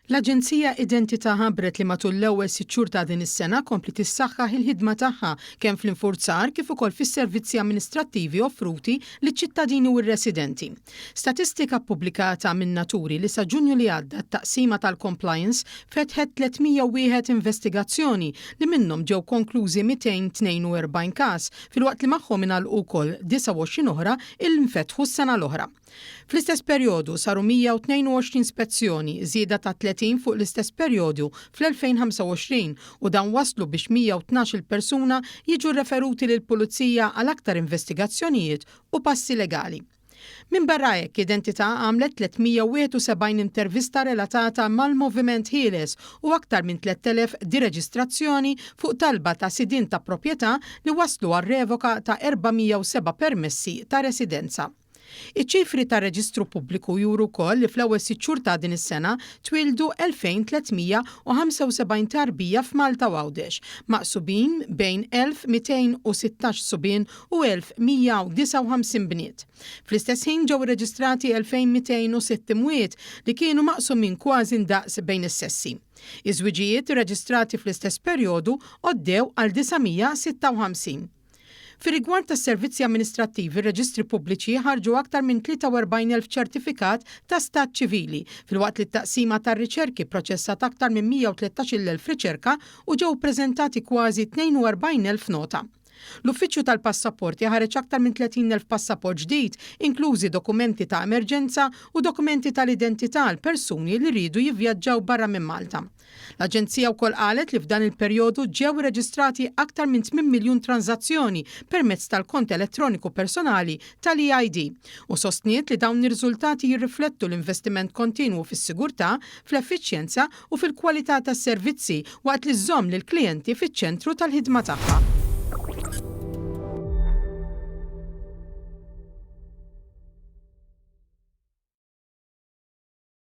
L-Aġenzija Identità ħabbret li matul l-ewwel sitt xhur ta' din is-sena kompliet issaħħaħ il-ħidma tagħha kemm fl-infurzar kif ukoll fis-servizzi amministrattivi offruti liċ-ċittadini u r-residenti. Statistika ppubblikata minnha turi li sa Ġunju li għadda t-Taqsima tal-Compliance fetħet 301 investigazzjoni li minnhom ġew konklużi 242 każ filwaqt li magħhom ingħalqu wkoll 29 oħra il nfetħu s-sena l-oħra. Fl-istess perjodu saru 122 spezzjoni, żieda ta' 30 fuq l-istess perjodu fl-2025 u dan wasslu biex 112-il persuna jiġu rreferuti lill-Pulizija għal aktar investigazzjonijiet u passi legali. Minbarra hekk, Identità għamlet 371 intervista relatata mal-moviment ħieles u aktar minn 3,000 direġistrazzjoni fuq talba ta' sidien ta' proprjetà li wasslu għar-revoka ta' 407 permessi ta' residenza. Iċ-ċifri tar-Reġistru Pubbliku juru wkoll li fl-ewwel sitt xhur ta' din is-sena twieldu 2,375 tarbija f'Malta u Għawdex, maqsubin bejn 1,216 subien u 1,159 bniet. Fl-istess ħin ġew irreġistrati 2,206 imwiet li kienu maqsumin kważi ndaqs bejn is-sessi. Iż-żwiġijiet irreġistrati fl-istess perjodu għoddew għal 956. Fir-rigward tas-servizzi amministrattivi, r-reġistri pubbliċi ħarġu aktar minn 43,000 ċertifikat ta' stat ċivili, filwaqt li t-taqsima tar-riċerki pproċessat aktar minn 113,000 riċerka u ġew ippreżentati kważi 42,000 nota. L-Uffiċċju tal-Passaporti ħareġ aktar minn 30,000 passaport ġdid, inklużi dokumenti ta' emerġenza u dokumenti tal-identità għal persuni li riedu jivvjaġġaw barra minn Malta. L-Aġenzija wkoll qalet li f'dan il-perjodu ġew irreġistrati aktar minn tminn miljun tranżazzjoni permezz tal-kont elettroniku personali tal-e-ID u sostniet li dawn ir-riżultati jirriflettu l-investiment kontinwu fis-sigurtà, fl-effiċjenza u fil-kwalità tas-servizzi waqt li żżomm lill-klijenti fiċ-ċentru tal-ħidma tagħha.